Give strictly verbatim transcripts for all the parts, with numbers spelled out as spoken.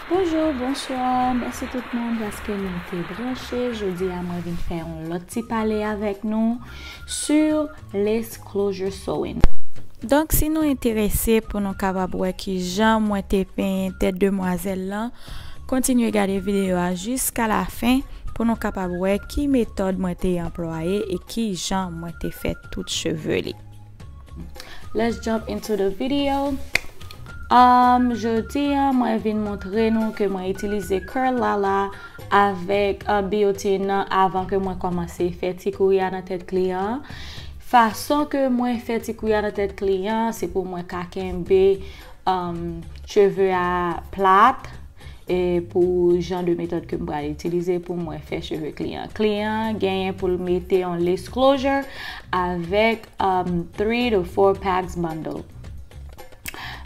Bonjou, bonswa, mèsi tout moun paske nou te branche. Jodi a mwen vin fè yon lòt ti pale avèk nou sur lace closure sewing. Donk, si nou enterese pou nou kapab wè ki jan mwen te penyen tèt demwazèl lan, kontinye gade videyo a jiska la fen pou nou kapab wè ki metòd mwen te anplwaye e ki jan mwen te fè tout cheve li. Let's jump into the video. Um, jodi a, mwen vin montre nou ke mwen itilize Curl Lala avèk uh, biotin nan avan ke mwen kòmanse fè ti kouri a nan tèt kliyan an. Fason ke mwen fè ti kouri a nan tèt kliyan an, se pou mwen ka kenbe um, cheve a plat e pou jan de metòd ke m pral itilize pou mwen fè cheve kliyan. Kliyan an genyen pou l mete yon lace closure avèk um, three to four packs bundle.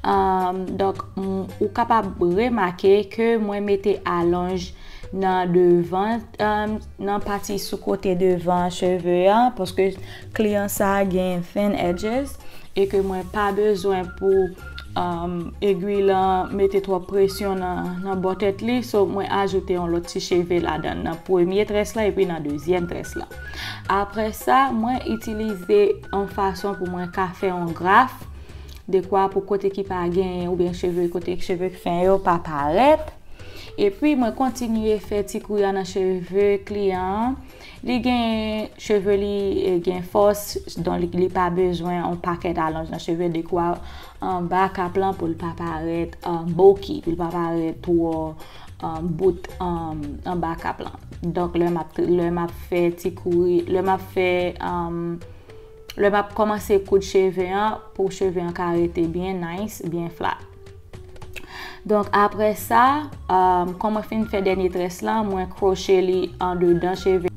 Um, donk, m- ou kapab remake ke mwen mete alonj nan devan, um, nan pati sou kote devan cheve an, paske kliyan sa a gen thin edges e ke mwen pa bezwen pou um, egwi lan mete twòp presyon nan, nan bò tèt li. So, mwen ajoute yon lòt ti cheve ladan nan premye très lan epi nan dezyèm très lan. Apre sa, mwen itilize yon fason pou mwen ka fè yon graf dekwa pou kote ki pa genyen oubyen cheve, kote cheve ki fen yo pa parèt. Epi mwen kontinye fè ti kouri a nan cheve kliyan an. Li gen cheve li e, gen fòs, donk li, li pa bezwen yon pakèt alonj nan cheve dekwa anba kap lan pou l pa parèt um, bulky, pou l pa parèt twò um, bout um, anba kap lan. Donk lè m ap lè m ap fè ti kouri, lè m ap fè um, lè m ap kòmanse koud cheve an pou cheve an ka rete byen nice, byen flat. Donk apre sa, um, kòm mwen fin fè dènye très lan, mwen kroche li andedan cheve.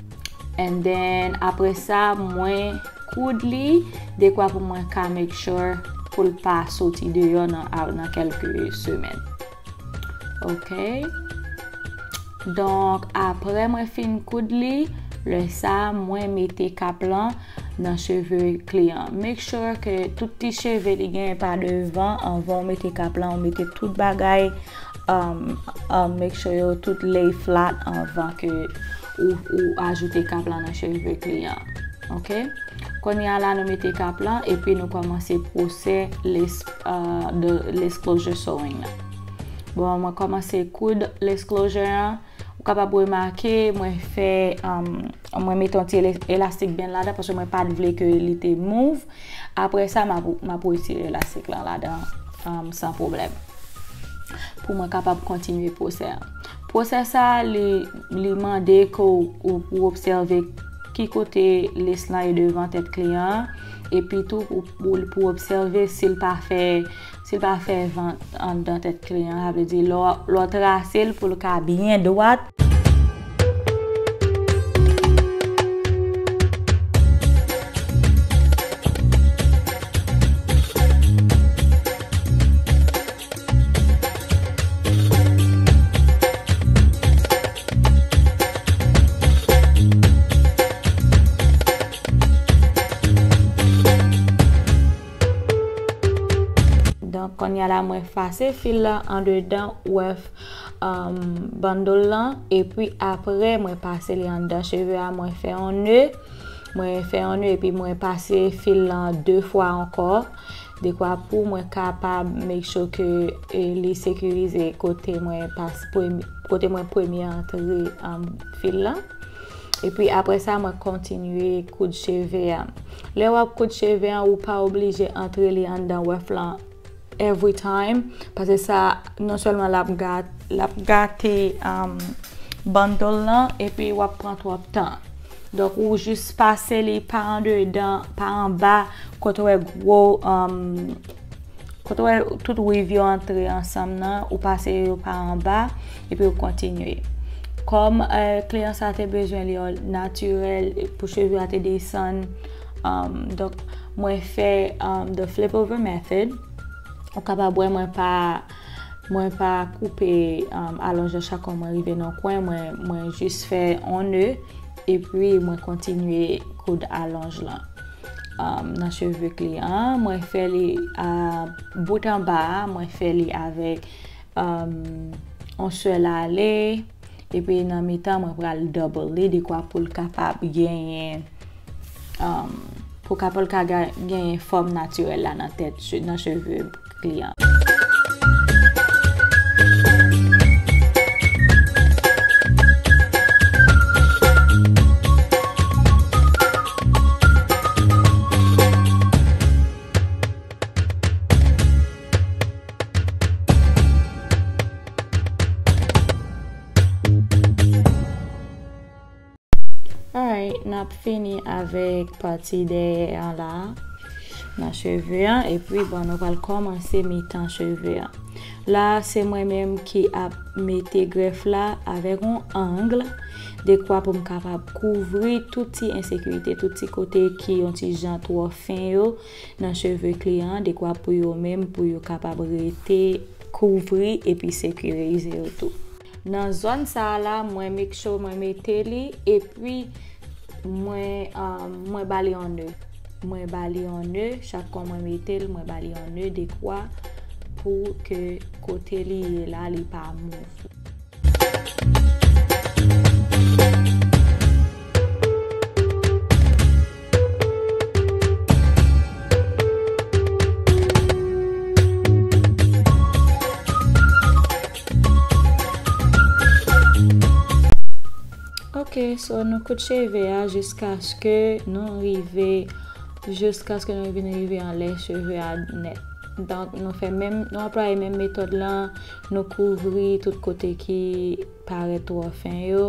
And then apre sa, mwen koud li dekwa pou mwen ka make sure pou l pa soti deyò nan, nan kèlke semèn. Ok. Donk apre mwen fin koud li, lè sa mwen mete kap lan nan cheve kliyan. Make sure ke tout ti cheve li genyen pa devan anvan w mete kap lan, ou mete tout bagay um, um, make sure yo tout lay flat anvan ke ou, ou ajoute kap lan nan cheve kliyan. Ok. Kounye a la nou mete kap lan epi nou kòmanse pwosè lace, uh, de lace closure sewing nan. Bon, mwen kòmanse koud lace closure an. Ou kapab remake mwen fè um, mwen mete yon ti elastik band ladan paske mwen pa t vle ke li te move. Apre sa m ap, m ap retire elastik lan ladan um, san pwoblèm pou mwen kapab kontinye pwosè an. Pwosè sa a li, li mande ke w, w, w obsève ki kote lace lan ye devan tèt kliyan an epi tou pou, pou, pou obsève si l pa fè si l pa fè vant anndan tèt kliyan an, sa vle di lè w trase l pou l ka byen dwat. Donk, kounye a la, mwen pase fil la andedan wèf um, bandol lan, epi apre mwen pase li anndan cheve a, mwen fè yon ne, mwen fè yon ne epi mwen pase fil lan de fwa ankò, dekwa pou mwen kapab make sure ke e, li sekirize kote mwen pas premye, kote mwen premye antre um, fil lan. Epi apre sa, mwen kontinye koud cheve a. Lè w ap koud cheve a, ou pa oblije antre li anndan wèf lan every time, paske sa non sèlman l ap gate, l ap gate um, bandol lan, epi w ap pran twòp tan. Donk, ou jis pase li pa andedan, pa anba, kote w wè gwo, um, kote w wè tout weave yo antre ansanm nan, ou pase yo pa anba, epi ou kontinye. Kòm uh, kliyan sa te bezwen li natirèl pou cheve a te desann, um, donk, mwen fè um, the flip over method. Ou kapab wè mwen pa mwen pa koupe um, alonj nan chak kwen mwen rive nan kwen, mwen, mwen jis fè yon ne epi mwen kontinye koud alonj lan um, nan cheve kliyan an. Mwen fè li uh, bout anba a, mwen fè li avèk um, on sèl ale, epi nan mitan mwen pral double li dekwa pou l kapab genyen, um, pou kapab ka ga- genyen fòm natirèl la nan tèt, nan cheve kliyan. Alright, n ap fini avèk pati dèyè an la, nan cheve an, epi bon, nou pral kòmanse mitan cheve an. La, se mwen menm ki ap mete grèf la avèk yon ang, dekwa pou m kapab kouvri tout ti ensekirite, tout ti kote ki yon ti jan twò fen yo nan cheve kliyan, dekwa pou yo menm, pou yo kapab rete kouvri epi sekirize yo tou. Nan zòn sa a la, mwen make sure mwen mete li, epi mwen, um, mwen ba li yon ne. Mwen ba li yon ne, chak kon mwen mete l, mwen ba li yon ne dekwa pou ke kote li ye la, li pa move. Ok, so nou koud cheve a jiskaske nou rive, jiskaske nou vin rive anlè cheve a nèt. Donk, nou fè menm, nou anplwaye menm metòd lan, nou kouvri tout kote ki parèt twò fen yo.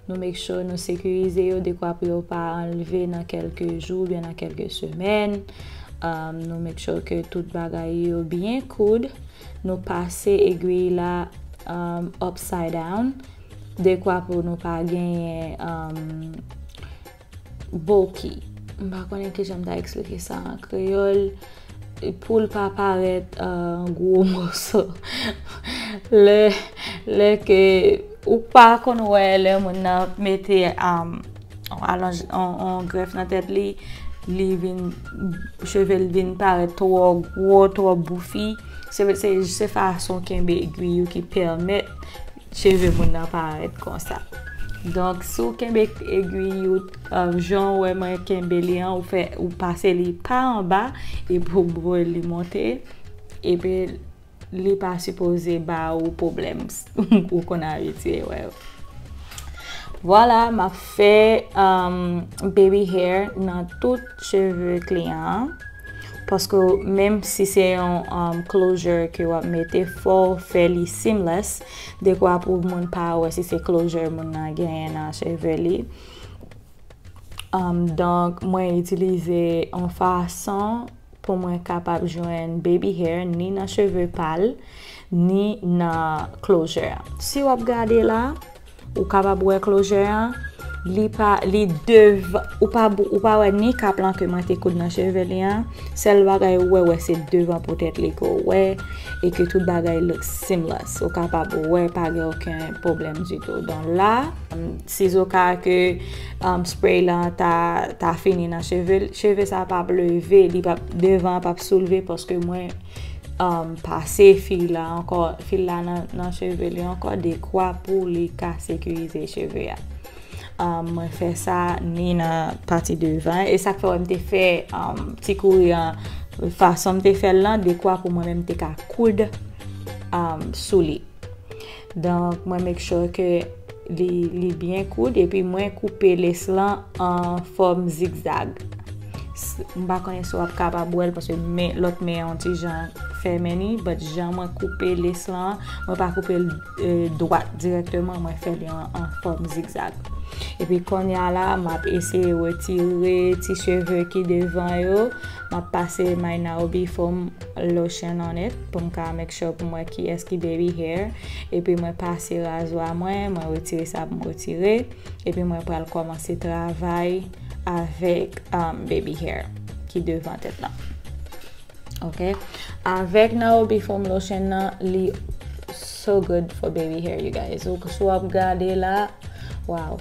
Nou make sure nou sekirize yo dekwa pou yo pa anlve nan kèlke jou oubyen nan kèlke semèn. Um, nou make sure ke tout bagay yo byen koud. Nou pase egwi la, um, upside down. Dekwa pou nou pa genyen, um, bulky. M pa konnen kijan m ta eksplike sa an kreyòl. Pou l pa parèt, uh, gwo moso. Lè, lè ke ou pa konn wè lè moun nan mete, um, on alonj, on, on grèf nan tèt li, li vin, cheve l vin parèt twò gwo, twò boufi. Se, se, se fason kenbe egwi yo ki pèmèt cheve moun nan parèt konsa. Donk, si w kenbe egwi ou, um, jan w wè mwen kenbe li an, ou fè, ou pase li pa anba, epi w boule li monte, epi li pa sipoze ba ou pwoblèm. Ou konn abitye wè. Vwala, m ap fè, um, baby hair nan tout cheve kliyan an. Paske menm si se yon, um, closure ke w ap mete, fò w fè li seamless, dekwa pou moun pa wè si se closure moun nan genyen nan cheve li. Um, donk, mwen itilize yon fason pou mwen kapab jwenn baby hair ni nan cheve pa l, ni nan closure an. Si w ap gade la, ou kapab wè closure an, li pa, li devan, ou pa, ou pa wè ni kap lan ke mwen te koud nan cheve li an. Sèl bagay ou wè, wè se devan poutèt li ke w wè, e ke tout bagay look seamless. Ou kapab wè pa gen okenn pwoblèm ditou. Donk la, um, sizoka ke, um, spray lan ta, ta fini nan cheve, cheve sa p ap leve, li p ap, devan an p ap soulve paske mwen, um, pase fil la ankò, fil la nan, nan cheve li ankò, dekwa pou li ka sekirize cheve a. Um, mwen fè sa ni nan pati devan, e sa k fè wè m te fè, um, ti kouri an, fason m te fè l lan, dekwa pou mwen menm te ka koud, um, sou li. Donk, mwen make sure ke li, li byen koud, epi mwen koupe lace lan an fòm zigzag. S-, m pa konnen si w ap kapab wè l, paske men, lòt men an yon ti jan fèmen li, but jan mwen koupe lace lan, mwen pa koupe l, eh, dwat dirèkteman, mwen fè li an, an fòm zigzag. Epi kounye a la, m ap eseye retire ti cheve ki devan yo. M ap pase My Naobi Foam Lotion on it pou m ka make sure pou m wè kiyès ki baby hair. Epi mwen pase razwa mwen, mwen retire sa pou m retire. Epi mwen pral kòmanse travay avèk, um, baby hair ki devan tèt lan. Ok. Avèk Naobi Foam Lotion nan, li so good for baby hair, you guys. Ou, si w ap gade la, wow.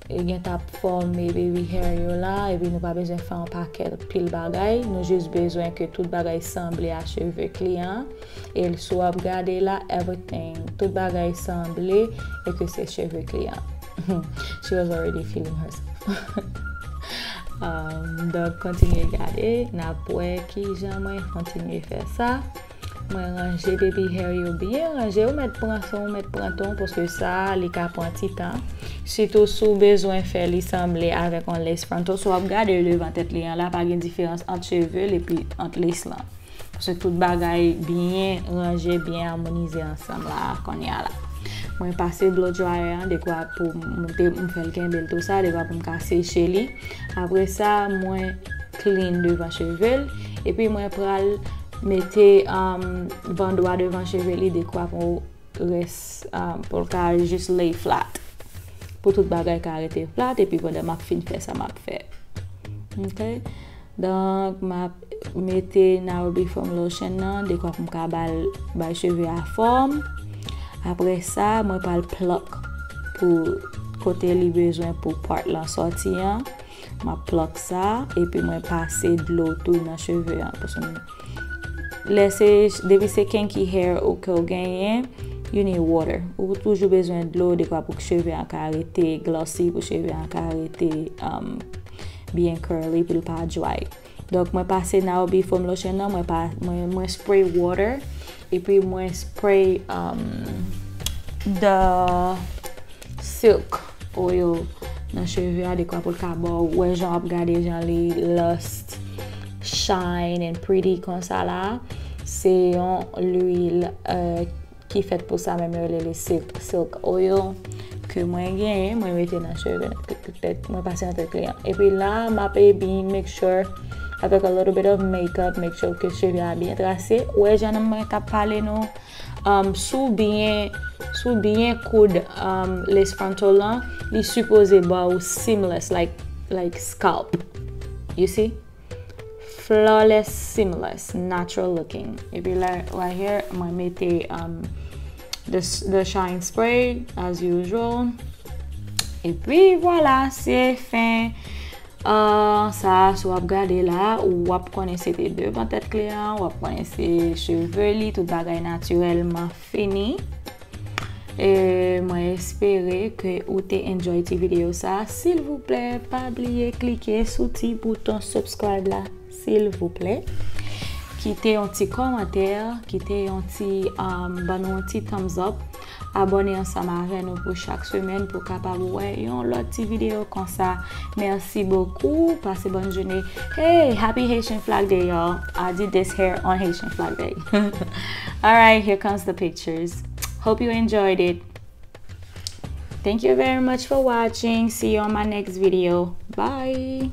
e gen t ap fòme baby hair yo la, epi nou pa bezwen fè yon pakèt pil bagay. Nou jis bezwen ke tout bagay sanble a cheve kliyan an. E si w ap gade la, everything, tout bagay sanble e ke se cheve kliyan an. She was already feeling herself. Um, donk, kontinye gade, n ap wè kijan mwen kontinye fè sa. Mwen ranje baby hair yo byen ranje. Ou mèt pran san w, ou mèt pran tan w, paske sa, li ka pran ti tan. Sitou si w bezwen fè li sanble avèk yon lace frontal. Si w ap gade devan tèt li an la, pa gen diferans ant cheve l epi ant lace lan. Paske tout bagay byen ranje, byen amonize ansanm la, kounye a la. Mwen pase blow dryer an, dekwa pou m te, m fè l kenbe l tou sa, dekwa pou m ka seche li. Apre sa, mwen clean devan cheve l. Epi mwen pral mete, um, bandwa devan cheve li, dekwa pou rès, um, pou l ka jis lay flat. Pou tout bagay ka rete flat, epi pandan m ap fin fè sa m ap fè. Ok? Donk, m ap mete Nairobi Foam Lotion nan, dekwa pou m ka ba l, bay cheve a fòm. Apre sa, mwen pral pluck pou kote li bezwen pou part lan sòti an. M ap pluck sa, epi mwen pase dlo tou nan cheve an. Paske m, lè se, depi se kinky hair ou ke w genyen, you need water. Ou toujou bezwen dlo, dekwa pou cheve an ka rete glossy, pou cheve an ka rete, um, byen curly, pou l pa dry. Donk, mwen pase Nairobi Foam Lotion nan, mwen pa, mwen, mwen spray water, epi mwen spray, um, the silk oil nan cheve a, dekwa pou l ka ba w, wè jan w ap gade jan li lust, shine and pretty konsa la. Se yon lwil, euh, ki fèt pou sa menm, yo rele li silk, silk oil ke mwen genyen, mwen mete nan cheve, tèt, mwen pase nan tèt kliyan. Epi la, m ap epi make sure, avèk a little bit of makeup, make sure ke cheve a byen trase. Ou wè jan mwen k ap pale nou, um, si w byen, si w byen koud, um, lace frontal lan, li sipoze ba w seamless, like, like scalp. You see? Flawless, seamless, natural looking. Epi la, right here, mwen mete, um, the, the shine spray, as usual. Epi vwala, se fen. Uh, sa, si w ap gade la, w ap konnen se te devan tèt kliyan, w ap konnen se cheve li, tout bagay natirèlman fini. E mwen espere ke ou te enjoy ti videyo sa. Silvouplè, pa bliye klike sou ti bouton subscribe la, silvouplè. Kite yon ti kòmantè, kite yon ti, um, ban nou yon ti thumbs up. Abòne ansanm avè nou pou chak semèn pou w kapab wè yon lòt ti videyo konsa. Merci beaucoup. Pase bòn jounen. Hey, happy Haitian Flag Day, y'all. I did this hair on Haitian Flag Day. All right, here comes the pictures. Hope you enjoyed it. Thank you very much for watching. See you on my next video. Bye.